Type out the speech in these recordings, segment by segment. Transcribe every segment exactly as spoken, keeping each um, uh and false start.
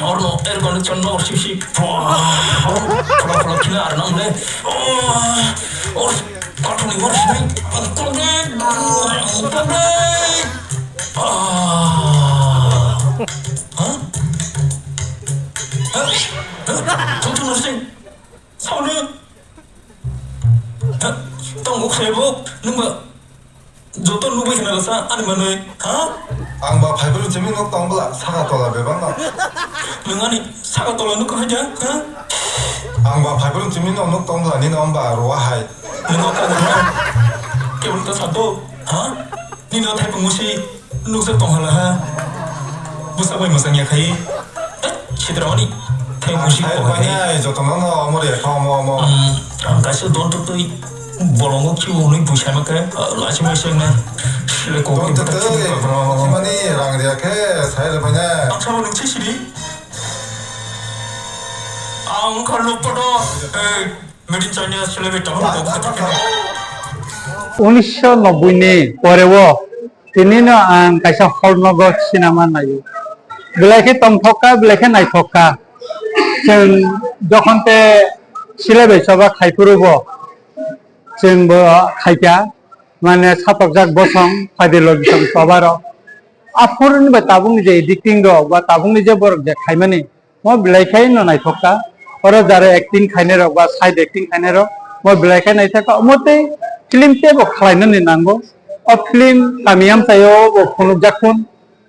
Orno air condition no sik sik. Phola phola khina ar nang le. Or kathoni or sini. Tongde tongde. Ah. Huh? Huh? Tutu no sing. Saunu. Huh? Tong uk sebo. Nungba. Joto nugwi khna rasa ani manwi, ha? Ang ba phaiphuru chimi nuk tong bwla, saka tola bebak no. Nwng ani saka tola nuk hai ja, ha? Ang ba phaiphuru chimi no nuk tong bwla, nino amba ruwa hai. Nwng o kok ruwa. Kebul ta sato, ha? Nino thai pung musi nukjak tong hala, ha? Bwsa bai mwsang ya khai. Sidraoni thai musi ko hai. Joto no no omo re kha omo omo. Ang kaisa don tuk twi. Bolongo kibo hwnwi buisa ma khe, ah, lachi mai se wngnai. Sile kok Tong twi twi bwtha twi. Chini kok bro. Chimani rang riya khe sai le paina. Ang sama nung chi sidi. Ang kha lok poto, eh, made in China sile be tamo kok bwtha khe. Unisho nobboi ni pore o tini no ang kaisa hall nogo sinama naio. Belai khe tongthok kha, belai khe naithok kha. Chwng jokhon te sile bai choba khai phuru bo. Chwng bo khaikha, mane satokjak bosong, phaidi logi tong toba rok. Aphuruni bai tabukni je editing rok ba tabukni je borok je khaimani, mo belai khai no naithok kha. Oro jara acting khainai rok ba side acting khainai rok, mo belai khai naithok kha. Omo tei film tebo khlainani nango. O film kami amchaio bo phunukjak thun.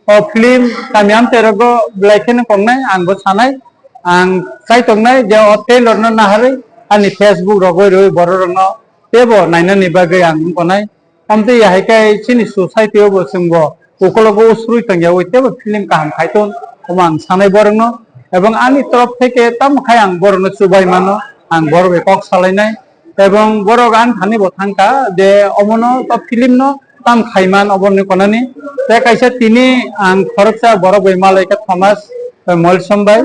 O film kami amchai rogo belai kheno kongnai, ang bo sanai, ang chai tongnai je o trailer no naharwi ani Facebook rogo rwi borok rokno tebo nainani bagwi ang wngkonai. Amtwi ahai khe chini society o bo chwng bo ukologo usrwi tongyawi tebo film kaham khai ton, omo ang sanai borokno. Ebong ani torof theke tamo khai ang borokno chubai mano, ang borok bai kok salainai. Ebong borok ani thani bo thangkha je omono o film no tam khaiman oborni konani. Tei kaisa tini ang khoroksa borok bai malaikha Thomas, eh, Molsom bai.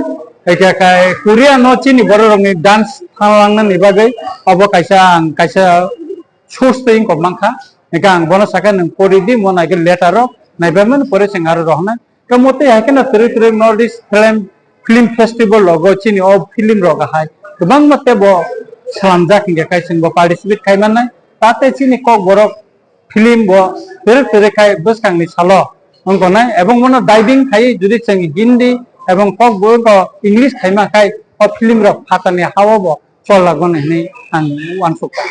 Ekha khai Korea no chini borok rokni dance thanglangna ni bagwi obo kaisa ang kaisa source twi wngkok mankha. Ekha ang bono sakha nwng pori di mo naikhe letter rok naibai mani pore chwng aro rohornai. Tamo tei hai kheno twrwi twrwi North East Film, Film Festival rogo chini o film rok hai kwbangma tebo swnamjak hinkhe khai chwngbo participate khai mannai. Ta tei chini Kokborok film bo twrwk twrwk khai bwskangni salo wngkha nai, ebong bono dubbing khai jodi chwng Hindi ebong Kokborok English khai ma khai o film rok phatarni ha-o bo chol lagmani hinwi ang uansukha.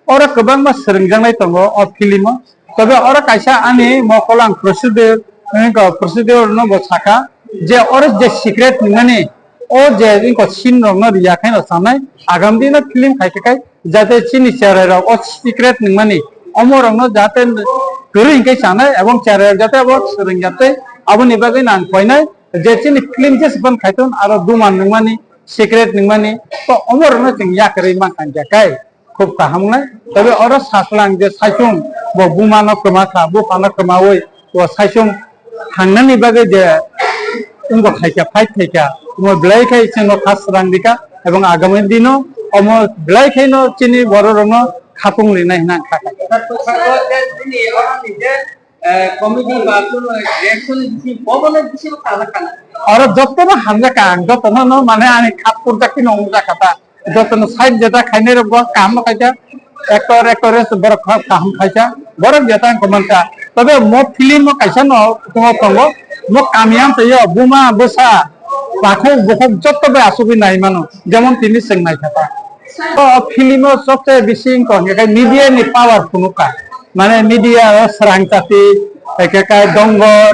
Oro kwbangma swrwngjaknai tongo o film o, tobe oro kaisa ani mokol ang procedure, wngkha procedure no bo sakha je oro je secret hinmani o je wngkha scene rok no riya khe no sanai agam dino film khai khe kai jate chini cherai rok o secret hinmani omo rok no jate kwrwi hinkhe sanai ebong cherai rok jate abo swrwng jate aboni bagwi no ang koinai. Je chini film je siphan khaitun aro duman nungmani, secret nungmani, to omorokno chwng yakarwi mankha khe kai khub kaham wngnai. Tobe oro saslang je saichung bo bumano kwma kha, buphano kwmawi bo saichung thangnani bagwi je wngbo khaikha, fight khaikha, omo belai khai chwngno kha swrang rikha, ebong agami dino omo belai khaino chini bororokno khapung rinai hwnwi ang kha kha. Eh, comedy ba kuno reaction bisi, bobono bisi tala kana. Oro jotono hamjak ang, jotono no mane ani khap purjak khe no wngjakha ta. Jotono side jeta khainai rok bo kaham no khaikha, actor actress borok kha-, kaham khaikha, borok jeta ang koman kha. Tobe mo film o kaisa no tongo tongo, mo kami ang tei o buma bwsa takhuk bukhuk joto bai asugwi nai mano, jemon tini chwng naikha ta. O film o sobse bisi wngkha hwnkhe media ni power phunukha. Mane media o Srang Chati, eke kai Dongor,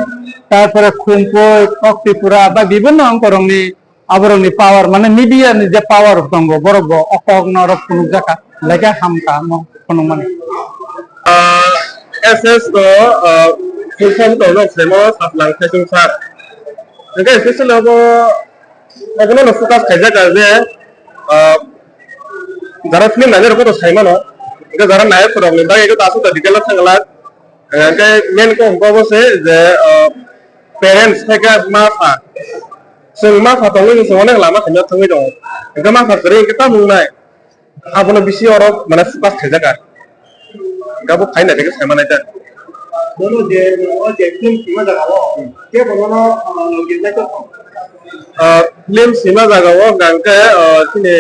tarpore Khumpui, Kok Tripura, ba bibinno wngkorokni aborokni power, mane media ni je power tongo, borok bo o kok no rok phunukjakha, belai khe hamkha omo phunukmani. Ah, S S to, ah, full form to nok semo Satlang Saichung sir. Hingke especially abo, abo no focus khaijak je, ah, jara film nainai rok to sai mano. Hingke jara nayok rok ni bagwi hingke aswk detail o thangla. Hingke main kok hingke obo se je, ah, parents hai khe ma pha. Chwng ma pha tongwi chwng onek lama khaina thangwi tongo. Hingke ma pha kwrwi hingke tamo wngnai. Abono bisi oro mane focus khaijak ang. Gabo khaina dege sai manai ta. Bono je, o je film sima jaga o, ke bono no, ah, login nai to. Ah, film sima jaga o hingke, ah, chini,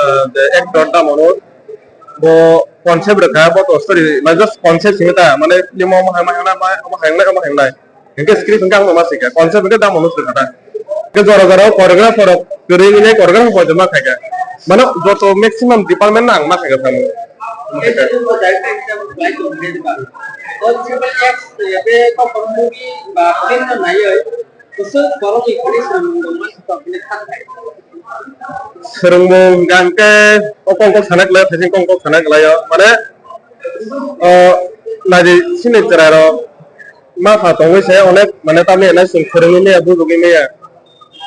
ah, the actor da mano. Bo concept rwkha, bo to story, mane just concept simi ta, mane film o omo hai, omo hai, omo hai, omo hai. Hingke script hingke ang ma sika, concept hingke dam ono sika ta. Hingke jora jora o choreographer rok kwrwi wngya choreographer bo ma khaika. Mane joto maximum department no ang ma khaika sano. Swrwngmung hingka hingke o kok kok sana kwlai, thaising kok kok sana kwlai o, mane, o, naidi sini chwrai rok ma pha tongwi se onek, mane, tamni hwnai chwng swrwngwi maya, bujugwi maya,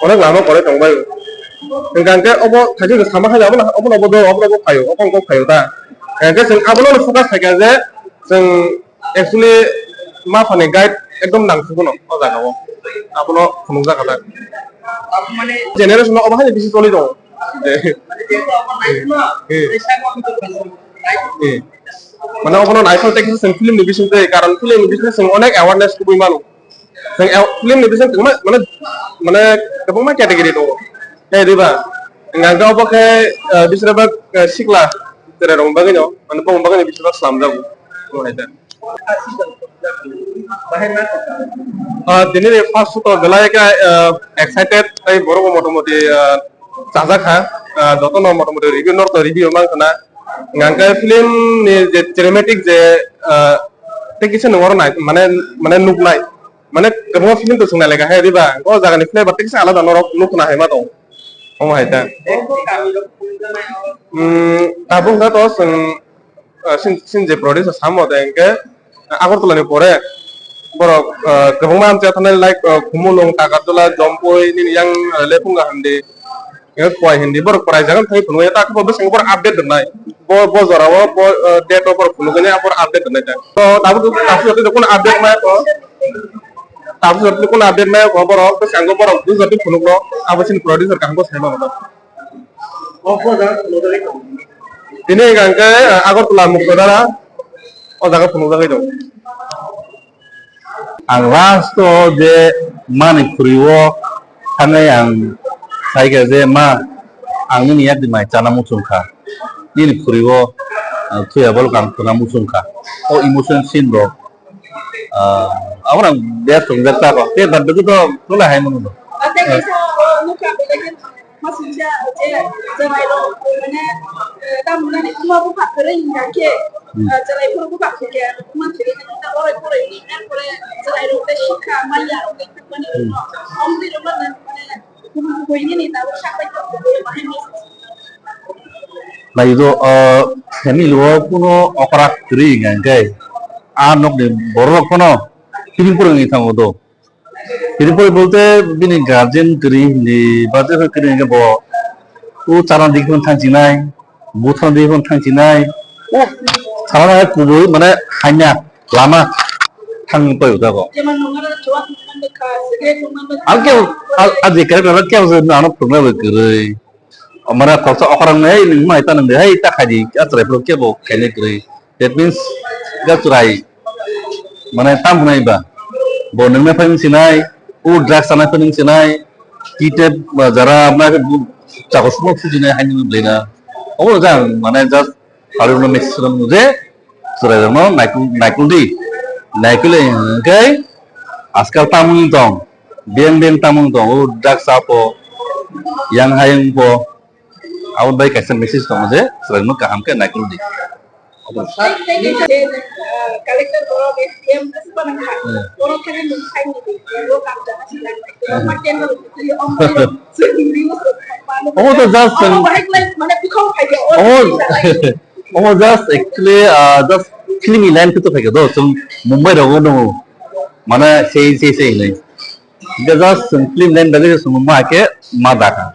onek lama kwlai tongbai. Hingka hingke obo thaising sama hai abono, obono obo do, obono obo phaio, o kok kok phaio ta. Hingke chwng abono focus khaika je chwng Actually, ma phani guide ekdom nangkukno o jaga o. Abono phunukjak kha ta. Generation no obo hai bisi choli tongo. Eh. Mane obono naithok tei kisa chwng film ni bising twi, karon film ni bising chwng onek awareness kubui mano. Chwng aw-, film ni bising kwbangma, mane, mane kwbangma category tongo. Tei riba, hwnka hwnkhe obo khe, eh, bising bak, eh, sikla cherai rok bagwi no, mane bongni bagwi no bising bak slamjago. Omo hai ta. Ah, tini ni first shoot o belai khe, ah, excited tei borok bo motamoti, ah, chajak kha, ah, jotono motamoti review norok to review mang khna. Hwnka hwnkhe film ni je cinematic je, ah, tei kisa nung oro nai, mane, mane nuknai, mane kwbangma film to chwng nai lai kha hai riba, o jaga ni flavor tei kisa alada norok nuk khna hai ma tong. Omo hai ta. Hmm, tabuk wngkha to chwng, ah, sin, sin je producer samo de hwnkhe, ah, Agartala ni pore borok, ah, kwbangma amchai thangnai like, ah, Khumulwng, Takarjala, Jompui, nini yang, ah, Lephunga Handi, eh, Khowai Hindi, borok prai jaga thangwi phunukya, ta khe bo bwskango borok update rwnai. Bo, bo jora o, bo, ah, date o borok phunukya, borok update rwnai ta. To tabuk, tabuk jotoni kuno update maya ko. Tabuk jotoni kuno update maya ko borok, bwskango borok bujor di phunukno, abo chini producer kaham bo sai mano. Tini hwnkha hwnkhe, eh, Agartala Mukdodara o jaga phunukjagwi tongo. Ang last o je mani khuri o thangwi ang saikha je, "Ma, ang nini yakni mai chana muchung kha, nini khuri o, ah, thuya bolok ang khuna muchung kha." O emotion scene rok, ah, abo ang best wngjak ta kho. Tei bad bagwi to kwlai hai mano. Masingcha je chwrairok mane, eh, tamni hwnmani wngma bupha kwrwi hwnkha khe, hmm, eh, chwrai phuru bupha khe khe wngma thwrwi hwnwi ta oroi poroi hwnwi, er pore chwrairok tei sikha manya rok tei thwkmani, hmm, rokno omtwi rokno mane buini ni tabuk sak bai tongo, buini bahai message. Nai do, ah, family o kuno okra kwrwi hwnkha hwnkhe a nokni borok rok phano tini phuru wngwi thango do. Tini pore bolte bini guardian kwrwi hindi, birthday kwrwi hindi bo. O chana di khon thang chinai, buthang di khon thang chinai. O chana kubui mane hanya lama thang pai uta ko. Ang ke, a, a je kare na ke ang ano pungna kwrwi. O mane koksa okhrang nai, "Hey, nwng mai ta nwng de, hey, ta khai di, a chwrai phuru kebo khainai kwrwi." That means, ga chwrai, mane, tam hwnai ba? Bo nwngna phai nwng sinai, o drugs sana phai nwng sinai, kite, ba, jara, ma, chakosmo phujinai, haino nwng belai na. Obo jang, mane, just, kali uno message rok nuje, chwrairokno naikol, naikol di. Naikol hwnkhe ajkal tamung tong, beng beng tamung tong, o drugs apo, yang hayung po, abo bai kaisa message tongo je chwrairokno kaham khe naikol di. Collector borok M S Panangkha. Hmm. Borok khe nwng saini di, borok ang jaga sinai. Hmm. Omo to just, um, omo, omo just actually, ah, just film ni line khe to phaikha do, chwng Mumbai rogo nungo. Mane sei, sei, sei hinwi. Hingke just chwng film line bagwi se chwng ma khe ma dakha.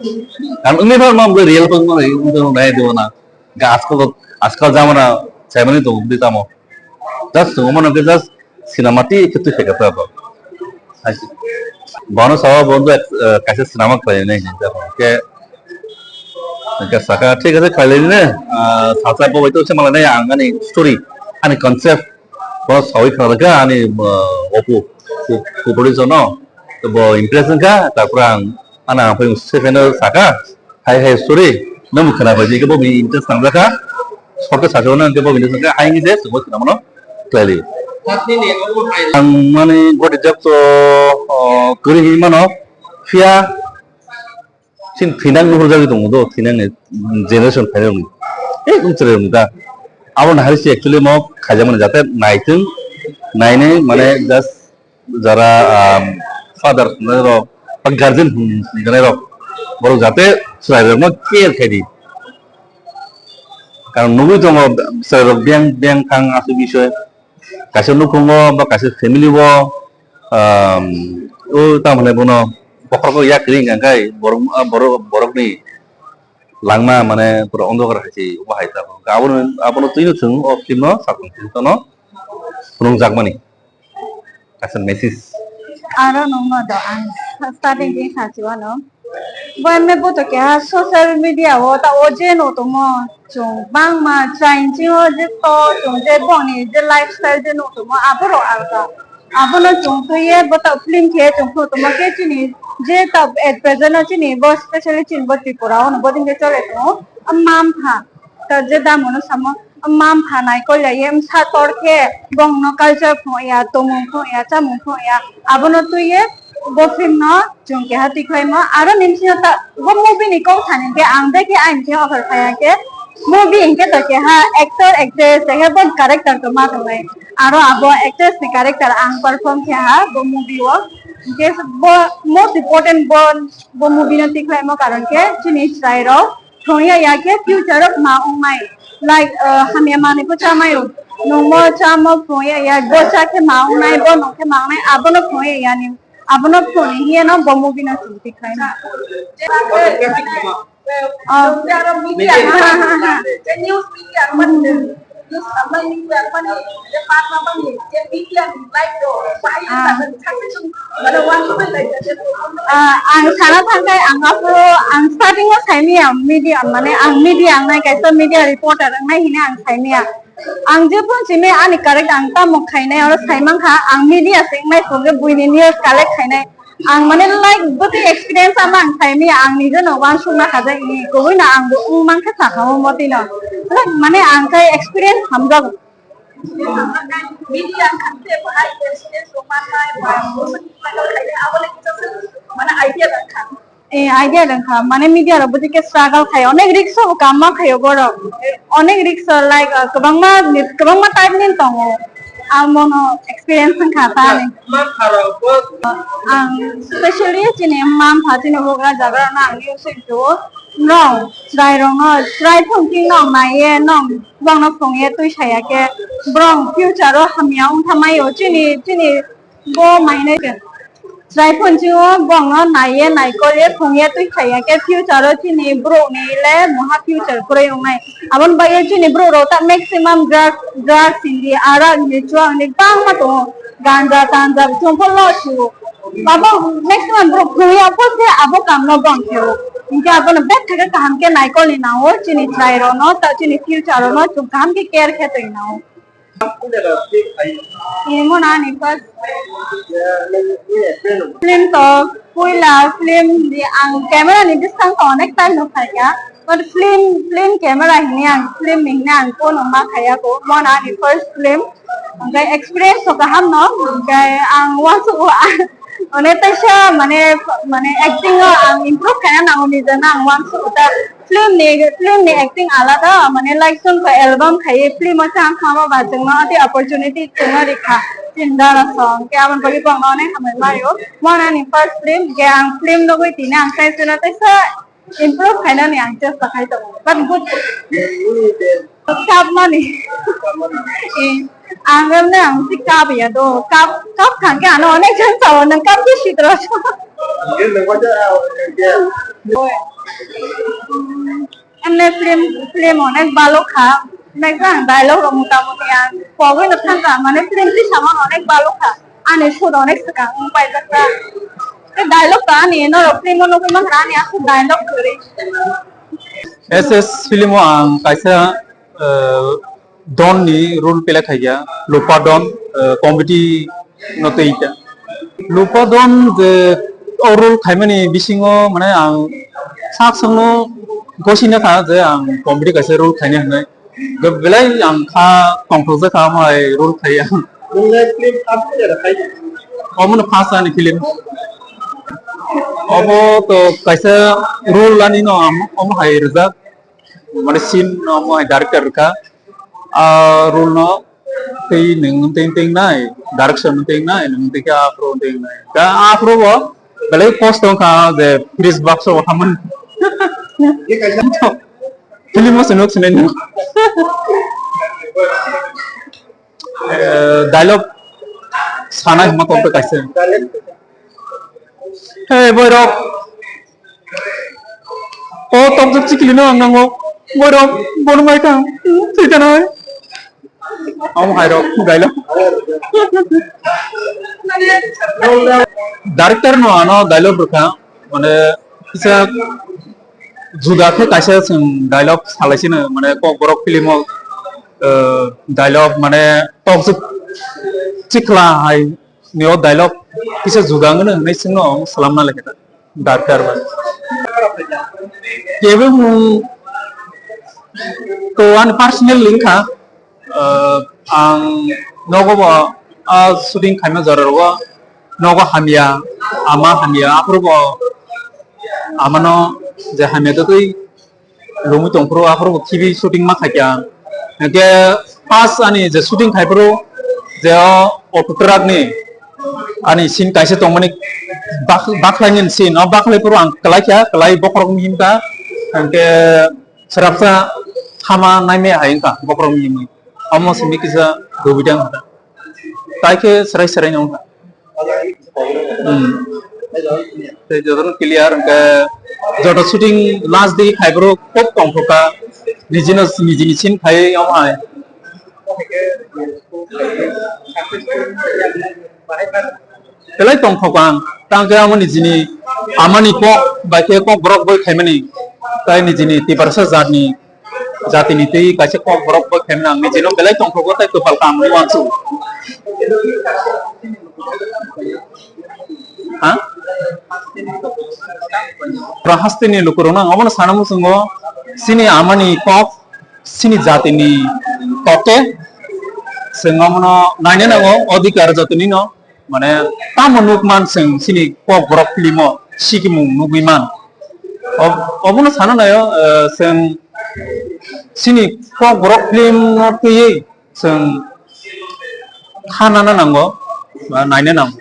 Ang wngwi phan ma real phang ma wngwi nai do na. Ga ajkal, ajkal jamana Saimani tongo bwdwi tamo. Just tongo mano khe just sinamati khe twi phaikha to abo. Bono sawa bo do, eh, kaisa sinama khlainai hinwi khe, khe saka thik ase khlainai, ah, sacha bo bai to se malai nai ang ani story, ani concept, bono sawi khlaikha ani, ah, opu, ku, ku producer no, to bo impress wngkha, tarpor ang, ana ang phai se pheno saka, hai hai story, nang bo khna bai, je bo bini interest nang jakha, short khe sacha no, bo bini interest nang jakha, hai hinwi se, bo sinama no, khlai di. Ang mani gori jak to, o, kwrwi hinwi mano, phiya, chini thinang nuhur jagwi tongo do, thinang ni generation phairok ni, eh, wng chwrai rok ni da. Abo nahari se actually mo khaijak mani jate naitwng, nainai mane just jara, um, father rok, ba guardian hinwi rok, borok jate chwrai rok no care khai di. Karon nugwi tongo chwrai rok biyang, biyang thang aswk bisoi. Kaisa nukhungo ba kaisa family o, um, o tamo hinai bono bokhorok yak ring angkhai borok, ah, borok, borokni langma mane pura ondokar hai se obo hai ta. Abono, abono twino chwng o film no sakang film no phunukjakmani kaisa message. Aro nungno do ang starting din sachi wano. Bo M A bo to keha social media o ta o je no tomo chwng bangma chain chi o je to chwng je bongni je lifestyle je no tomo aboro alga. Abono chwng twi ye bo ta film khe chwng phu tomo khe chini je ta at present o chini bo specially chini bo Tripura o no bo din khe chole tongo. Am mam pha ta je da mono samo. Mma mpha naikol ya ye, msa tor khe bongno culture phunuk ya, tongmung phunuk ya, chamung phunuk ya, abono twi ye bo film no chwng keha twi khlaimo. Aro ni bisingo ta bo movie ni kok thani khe ang de khe aini khe offer phai ya khe movie hinkhe to keha actor, actress, ekhe bo character to ma tongnai. Aro abo actress ni character ang perform khe ha bo movie o. Hinkhe bo most important bo, bo movie no twi khlaimo karon khe chini chwrai rok thwngya ya khe future o ma wngnai. Like, uh, hamya manwi bo chamai o. Nwng bo chamo phwngya ya, bo cha khe ma wngnai, bo nung khe ma wngnai, abono phwngya ya ni. Abono phwngya hiya no bo movie no chwng twi khlai na. Oh. Ah. Ah, ang sana thangkai ang aphuru ang starting o saimaya media mane ang media ang nai kaisa media reporter ang nai hine ang saimaya. Ang je phone simi ani correct ang tamo khainai oro saimankha ang media se wngmai phunukhe buini news collect khainai. Ang mane like bwtwi experience ama ang khaimaya ang nije no uansukna khajak ni kubui no ang bo wng mankhe sakha o motwi no. Like mane ang khai experience hamjak. Media kha tei bahai tei stage rok mannai, ba bwswk ni bagwi khainai, abo le kisa se mane idea rwkha. Eh, idea rwkha. Mane media rok bwtwi khe struggle khai, onek risk o bo kam ma khaio borok. Onek risk o, like, uh, kwbangma, kwbangma type ni tongo. Ang bono experience wngkha ta ni. Ang specially chini mma mpha chini bugra jaga rok no ang news soi rw. Nrok chwrai rok no, chwrai phone king no nai ye no. Bongno phung ye twi saya khe borok future o hamya wng tha mai o chini, chini bo mainai khe. Chwrai phone chini o bongno nai ye nai kol ye phung ye twi saya khe future o chini borok ni le moha future kwrwi wng nai. Aboni bagwi chini borok rok ta maximum drugs, drugs hindi, arak hindi, chuang hindi bangma tongo. Ganja tanja chwng pho lo su. Abo maximum borok thwi ya pho se abo kam no bang khe o. Hinkhe abono bek khe kaham khe naikol ni nang o chini chwrai rok no ta chini future rok no chwng kaham khe care khe twi nang o. Imo na ni first film to puila film ni ang camera ni bwskang to onek time no khai kha. But film, film camera hini ang, film ni hini ang kono ma khaya ko, mo na ni first film. Hingke experience to kaham no, hingke ang uansuk o, mane teisa, mane, mane acting o ang improve khaina nango nijena ang uansuk o ta film ni, film ni acting alada, mane like chwng khe album khai film o chance ma ba chwngno ati opportunity chwngno rikha, chini dara song, hingke aboni bagwi bo ang onek hambai mario. Mo na ni first film, hingke ang film nugwi tini ang teisa no teisa improve khainani ang chesta khai tongo. But good. Kap mani. Eh, ang emne ang si kap ya do. Kap, kap khangke ano onek jan sao nang kap ke sitro. Emne film, film onek balo kha. Naikha ang dialogue rok mota moti ang pogwi no thangkha, mane film tisama onek balokha, ani sut onek swkang wng paijak kha. Tei dialogue to ani norok film o nugwi mankha, ani aswk dialogue kwrwi. S S film o ang kaisa, eh, don ni role play khaikha, Lupa Don, eh, comedy no twi kha. Lupa Don je o role khaimani bisingo mane ang sak sakno gosina kha je ang comedy kaisa role khaina hinwi. Be-, belai ang kha tongthokjak kha, omo hai role khai ang. Nwng le film first khe da khai? Omo no first ani film. Obo to kaisa role ani no am-, omo hai rijak. Mane scene no omo hai director rwkha. A role no tei nwng tei tei nai, direction tei nai, nwng tei khe afro tei nai. Da afro bo belai kosto wngkha je fridge baksa o hamani. Film o se nuk sinai nuk. Eh, dialogue sana hima tongpe kaisa. Hey, boy rok. O tokjak chikili no ang nango. Boy rok, bono mai kang. Thwi tanai. Omo hai rok, dialogue. Director no ano dialogue rwkha, mane kisa juda khe kaisa chwng dialogue salai sino, mane Kokborok film o, eh, dialogue mane tokjak chikla hai ni o dialogue kisa juda wngno hinwi chwngno salamna lekha ta. Director bai. Kebo mung to ani personal link kha, ah, ang nogo bo, ah, shooting khaima jora rogo nogo hamya, ama hamya, aphuru bo amano je hamya totwi lungwi tongphuru, aphuru bo khibi shooting ma khaikha. Hwnkhe first ani je shooting khaiphuru je o auto truck ni ani scene kaisa tongmani bak-, bakhlaini scene, o bakhlaiphuru ang kwlaikha, kwlai bokhorok mihimkha, hwnkhe srapsa hama naimaya hai wngkha bokhorok mihimwi. Omo simi kisa dobidang hata. Tai khe srai srai no wngkha. Hmm. Tei jotono clear hwnkhe joto shooting last di khai borok kok tongthokha. Nijino, nijini scene khai omo hai. Belai tongthok ang, tang khe amo nijini amani kok bai khe kok borok boi khaimani, tai nijini Tiprasa jatni, jatini twi kaisa kok borok boi khaimani ang nijino belai tongthogo tei kwpal kaham wngwi uansukgo. Ha? Pura hasteni lukurokno ang obono sana muchungo, chini amani kok, chini jatini kok khe chwng omono naina nango, odhikar jotoni no. Mane, tamo nukman chwng chini Kokborok film o sikimung nugwi man. Ob-, obono sana naio, eh, chwng chini Kokborok film no twiwi chwng khanana nango, ba naina nango.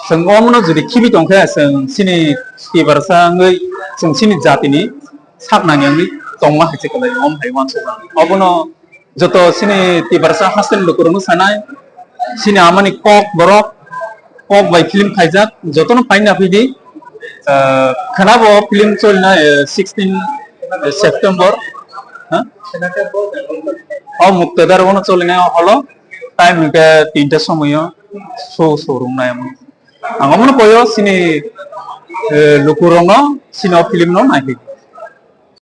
Chwng omono jodi khibi tongkhe, chwng chini Tiprasa wngwi, chwng chini jatini sak nangya wngwi tongma hai se kwlai, om hai uansukha. Obono joto chini Tiprasa hasteni lukurokno sanai, chini amani kok borok, kok bai film khaijak, jotono paina phidi. Ah, khwnabo film cholina, eh, sixteen September, ha? O Muktadar bono cholina holo, time hwnkhe tinta somoyo show, showroom nai omo. Ang omono koyo chini, eh, lukurokno chini o film no naiphai.